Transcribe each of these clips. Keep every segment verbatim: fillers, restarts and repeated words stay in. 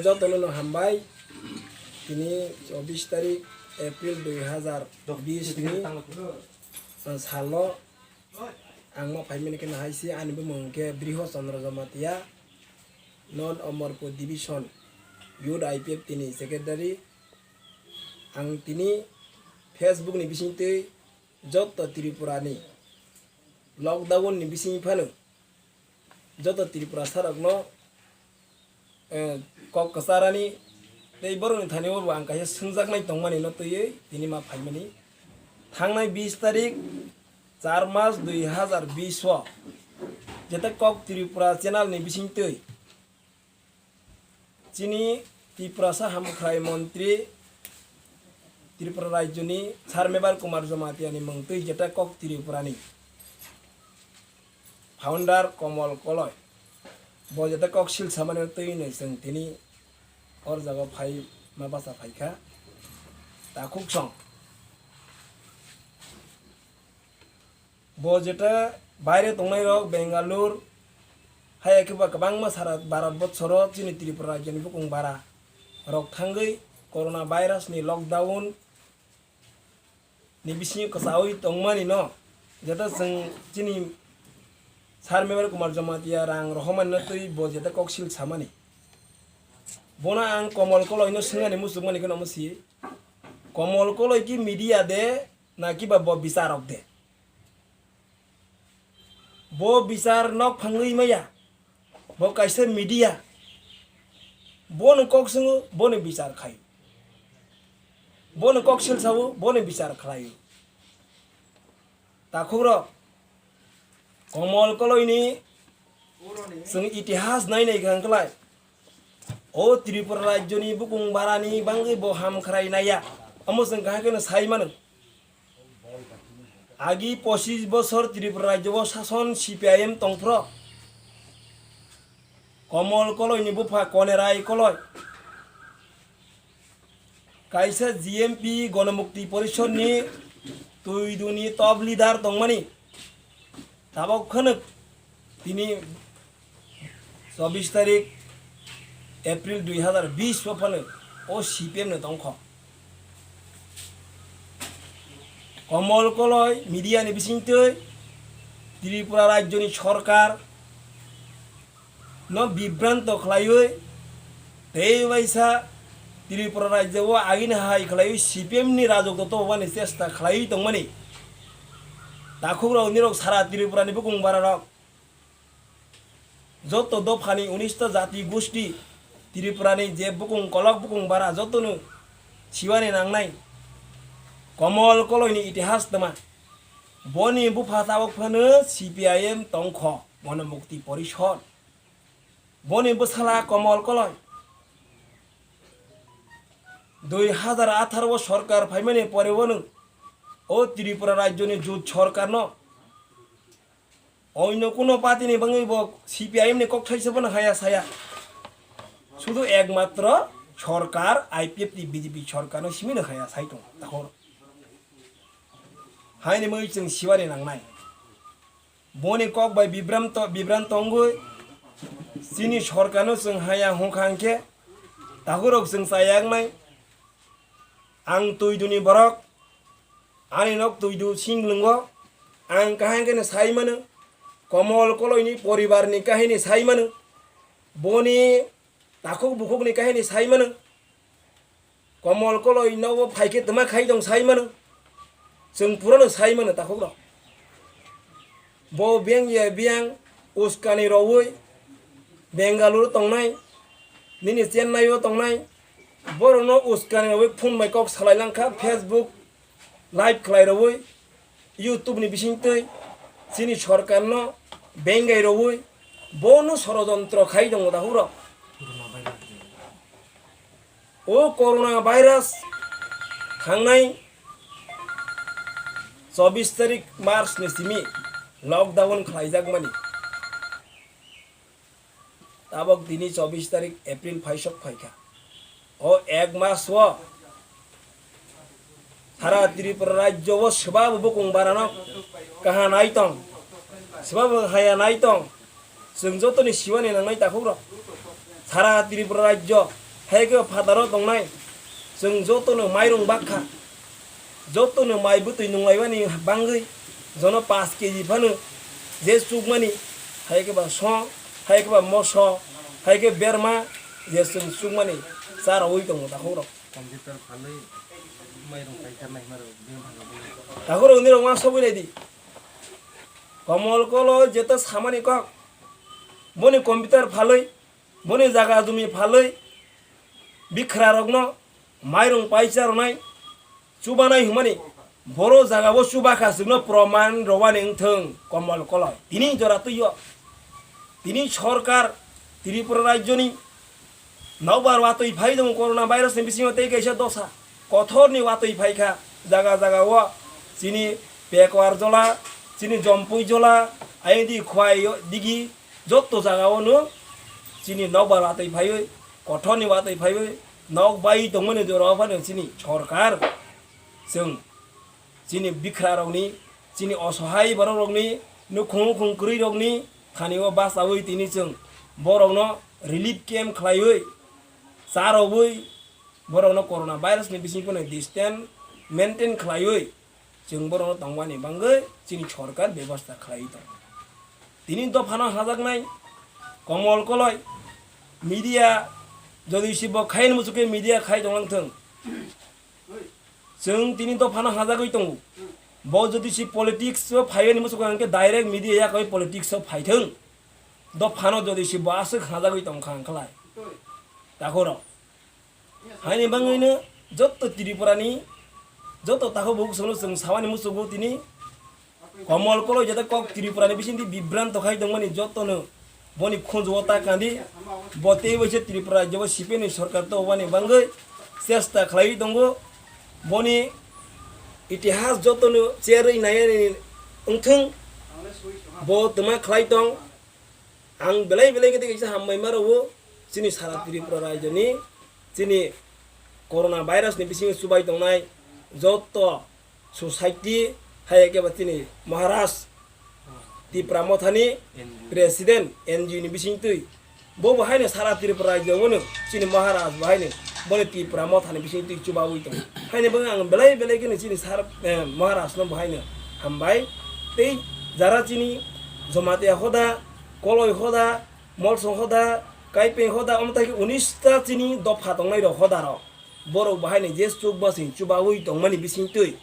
Jotono no hambai. Tini chobbish tarik April dui hazar bish ni, uh, salo ang ma phaimani khe nahai se ani bumung khe Briho Chandra Jamatia, non Amarpur Division Youth I P F T ni Secretary. Ang tini Facebook ni bisingtwi joto Tripura ni lockdown ni bising phano joto Tripurasa rokno, eh, kok kwcharani tei borokni thani o bo ang kaisa swngjaknai tongmani no twiwi tini ma phaimani. Thangnai bish tarik char mas dui hazar bish o jeta kok Tripura channel ni bisingtwi chini Tiprasa Hamkhrai Montri Tripura Rajyoni Sir Mebar Kumar Jamatia ni mung twi jeta kok Tripura ni founder Komol Koloi. Bo jeta kok sil samani twi no chwng tini or jaga phai ma basa phaikha. Takhuk song. Bo jeta baire tongnai rok Bengaluru, hai khe ba kwbangma sara Bharat borsoro chini Tripura rajyoni bukung bara rok thangwi corona virus ni lockdown ni bisingo kwchawi tongmani no jeta chwng chini Sir Mebar Kumar Jamatia rang rohormani no twi bo jeta koksil samani. Bono ang Komol Koloi no swngani muchungmani kheno omo si. Komol Koloi ki media de na kiba bo bicharok de? Bo bichar nok phangwi maya. Bo kaisa media. Bono kok swngo, bono bichar khai. Bono kok sil sao, bono bichar khlai. Takhuk rok, Komol Koloi ni chwng itihas nai nai kha hwnkhe lai. O Tripura rajyoni bukung barani bangwi bo hamkhrai naiya. Omo chwng kaham kheno sai mano. Agi pochis bosor Tripura rajyo o sason C P I M tongphro. Komol Koloi ni bupha Konerai Koloi. Kaisa G M P Gonomukti Porishod ni twi duni top leader tongmani. Tabok khwnw tini chobbish tarik April dui hazar bish o phano o C P M ni tongkho. Komol Koloi media ni bisingtwi Tripura rajyoni sorkar no bibranto khlaiwi tei waisa Tripura rajyo o agini hai khlaiwi C P M ni rajok to tobani chesta khlaiwi tongmani. Takhuk rok nirok sara Tripura ni bukung bara rok joto dophani unista jati gusti Tripura ni je bukung kolok bukung bara jotono siwani nangnai. Komol Koloi ni itihas tma. Boni bupha tabok phano C P I M tongkho, Gonomukti Porishod. Boni bwsala Komol Koloi. Dui hazar atharo o sorkar phaimani pore bono o Tripura rajyoni jut sorkarno oino kuno party ni bangwi bo C P I M ni kokthai se bono haya saya. Sudu ekmatro sorkar I P F T B J P sorkarno simino haya sai tongo takhor. Haini mui chwng siwani nangnai. Boni kok bai bibram to-, bibran tongwi chini sorkarno chwng haya hwnkha hwnkhe takhurok chwng chaya wngnai. Ang twi duni borok, ani nok twi du singlwngo, ang kaham khe no sai mano, Komol Koloi ni poribar ni kahini sai mano, boni takhuk bukhuk ni kahini sai mano. Komol Koloi nogo phai khe tma khai tong sai mano. Chwng purano sai mano takhuk rok. Bo beng ya beng uskani rowui Bengaluru tongnai, nini Chennai o tongnai, borokno uskani rowui phone bai kok salai langkha, Facebook live khlai rowui. YouTube ni bisingtwi chini sorkarno bengai rwui bono sorojontro khai tongo takhuk rok. O corona virus thangnai chobbish tarik March ni simi lockdown khlaijakmani. Tabok tini chobbish tarik April phaisok phaikha. O ek mas o sara Tripura rajyo o swbabo bukung barano kaha nai tong, swbabo haya nai tong. Chwng jotoni siwani nangnai takhuk rok. Sara Tripura rajyo Hai khe phataro tongnai chwng jotono mairung bakha, jotono mai bwtwi nunglaimani bangwi jono paanch K G phano je chukmani, hai khe ba song, hai khe ba moso, hai khe berma je chwng chukmani cha rwui tongo takhukrok. Computer phalwi mairung paikha naima rok bini thangwi. Takhukrok nirok ma sobwi naidi. Komol Koloi jeto samani kok, boni computer phalwi, boni jaga jumi phalwi, bikhrarokno mairung paisa rwnai, chubanai hwnmani, boro jagao chubakha chwngno proman rwani wngthung Komol Koloi. Tini jora twio, tini sorkar Tripura rajyoni nokbar watwi phai tongo corona virus ni bisingo tei kaisa dosa kothorni watwi phaikha jaga jagao chini Pekuar jola, chini Jompui jola, ayang di Khwai digi, jotto jagao no chini nokbar watwi phaiwi, kothorni watwi phaiwi, nok bai tongmani jorao phano chini sorkar, chwng chini bikhrarokni, chini osohai borokrokni, nukhung nukhung kwrwirokni thanio bachaui tini chwng borokno relief camp khlaiwi, charwui, borokno corona virus ni bising phano distance maintain khlaiwi, chwng borokno tongmani bangwi chini sorkar bebosta khlaiwi tongo. Tini dophano hajaknai Komol Koloi media jodi si bo khaini muchukhe media khai tonglang thung. Chwng tini dophano hajagwi tongo. Bo jodi si politics o phaiwi ni muchukhe hwnkhe direct media yakwi politics o phaithung. Dophano jodi si bo aswk hajagwi tongkha hwnkhlai. Takhorok. Haini bangwino jotto Tripurani, jotto takhuk bukhuk chwngno chwng samani muchungo tini Komol Koloi jeta kok Tripurani bisingtwi bibranto khai tongmani jottono boni khunjuo ta kandi. Bo tei waisa Tripura rajyo C P M ni sorkar tongmani bangwi chesta khlaiwi tongo. Boni itihas jottono cherwi naiani wngthung, bo twma khlai tong. Ang belai belai khe tei kaisa hambai ma rwo chini sara Tripura rajyoni chini corona virus ni bisingo chubai tongnai jotto society, hai khe ba chini Maharaj Tipra Mothani president N G O ni bisingtwi. Bo bo haino sara Tripura rajyo bono chini Maharaj bo haino boni Tipra Mothani bisingtwi chubaui tongo. Haino bo ang belai belai kheno chini sar, eh, Maharaj no bo haino hambai. Tei jara chini Jamatia hoda, Koloi hoda, Molsong hoda, Kaipeng hoda, omo tai khe unis ta chini dopha tongnai rok hoda rok. Borok bahai ni je chuk basing chubaui tongmani bising twi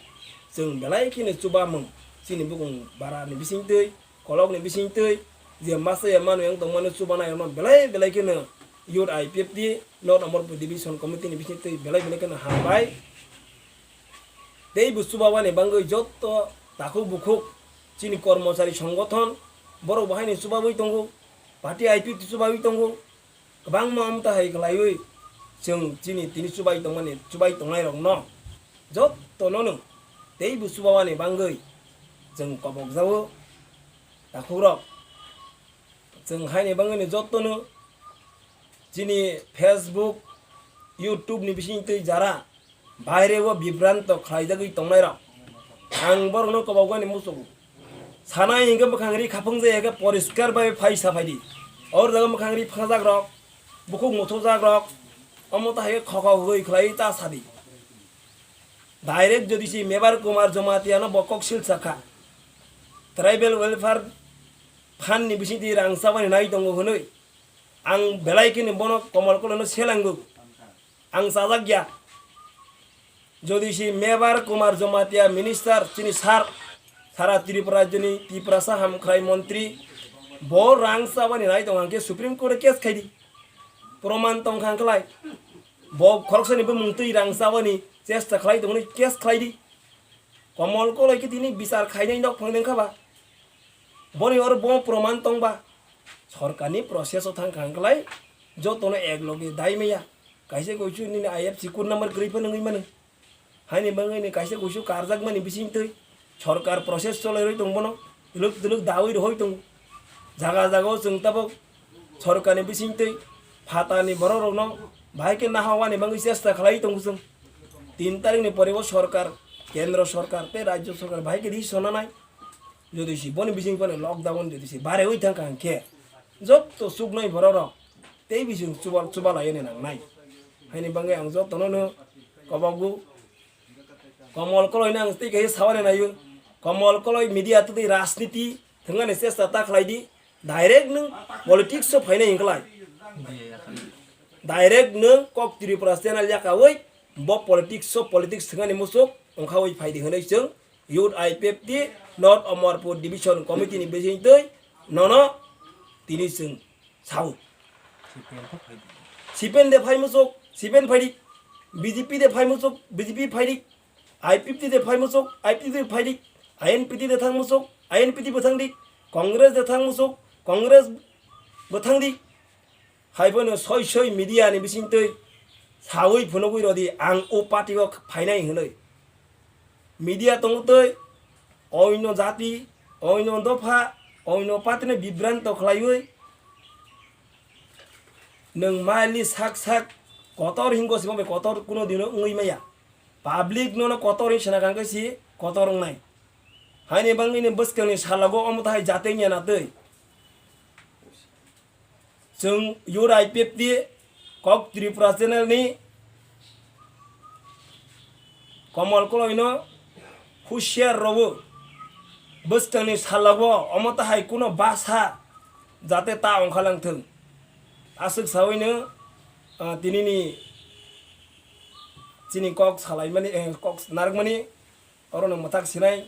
chwng belai kheno chubamung chini bukung bara ni bising twi, kolok ni bising twi, je masa ya manu yang tongmani chubanai rokno belai belai kheno youth I P F T North Amarpur division committee ni bising twi belai belai kheno hambai. Tei bo chubabani bangwi jotto takhuk bukhuk chini kormochari songothon borok bahai ni chubagwi tongo, party I P F T chubagwi tongo. Kwbangma amta hai khlaiwi chwng chini tini chubai tongmani, chubai tongnairokno jottono nwng teibo chubamani bangwi chwng kobokjago. Takhukrok, chwng haini bangwino jottono chini Facebook, YouTube ni bisingtwi jara baire o bibranto khlaijagwi tongnairok. Ang borokno kobokmani muchungo. Sanai hinkhe mwkhang ri khaphang jaya khe poriskar bai phai sa phaidi. Or jaga mwkhang ri phangjak rok, bukhuk muthujak rok, omo ta hai khe khokho hwgwi khlai ta sadi. Direct jodi si Mebar Kumar Jamatia no bo kok sil sakha. Tribal Welfare Fund ni bisingtwi rang chabani nai tongo hwnwi. Ang belai kheno bono Komol Koloi no selango. Ang chajak ya. Jodi si Mebar Kumar Jamatia minister chini sir, sara Tripura rajyoni Tiprasa hamkhrai montri, bo rang chabani nai tong hwnkhe Supreme Court o case khaidi. Proman tong kha hwnkhlai. Bo khoroksani bumung twi rang chabani chesta khlai tongmani case khlaidi. Komol Koloi khe tini bichar khainai nok phang dengkha ba. Boni oro bo proman tong ba. Sorkarni process o thang kha hwnkhlai jotono ek loge dai maya. Kaisa koisu nini I F C code number kwrwi phano wngwi mano. Haini bangwi ni kaisa koisu karjakmani bisingtwi sorkar process cholai rwi tong bono. Twlwk twlwk dawi rohoi tongo. Jaga jaga o chwng tabuk sorkarni bisingtwi phatani borok rokno bahai khe nahawani bangwi chesta khlai tongo chwng. Tin tarikni pore o sorkar, kendro sorkar tei rajyo sorkar bahai khe decision nanai. Jodi si boni bising phano lockdown jodi si barewi thang kha hwnkhe jotto chuknai borok rok tei bising chuba, chuba laiyani nangnai. Haini bangwi ang jotono no kobogo. Komol Koloi no ang tei kaisa sawani naio. Komol Koloi media tei rajniti thwngani chesta ta khlai di. Direct nwng politics o phainai hinklai. Direct nwng kok Tripura channel yakawi bo politics o politics thwngani musuk wngkhawi phaidi hinwi chwng Youth I P F T North Amarpur Division Committee ni bising twi nono tini chwng sao. C P M de phai musuk, C P M phaidi. B J P de phai musuk, B J P phaidi. I P F T de phai musuk, I P F T phaidi. I N P T de thang musuk, I N P T bo thangdi. Congress de thang musuk, Congress bo thangdi. Haiphano soi soi media ni bising twi sawi phunugwi rodi ang o party o phainai hinwi. Media tongtwi oino jati, oino dopha, oino party no bibranto khlaiwi nwng maili sak sak kotor hingo simo bai kotor kuno dino wngwi maya. Public nono kotor hin sana kangkhe si kotor wngnai. Haini bangwi ni bwskangni salogo omo tahai jatengya natwi. Chwng Youth I P F T Kok Tripura channel ni Komol Koloi no husiar rogo bwskangni salogo omo tahai kuno basa jate ta ongkhalang thwng. Aswk sawi no, ah, tini ni chini kok salaimani, eh, kok narwkmani oro no mwthak sinai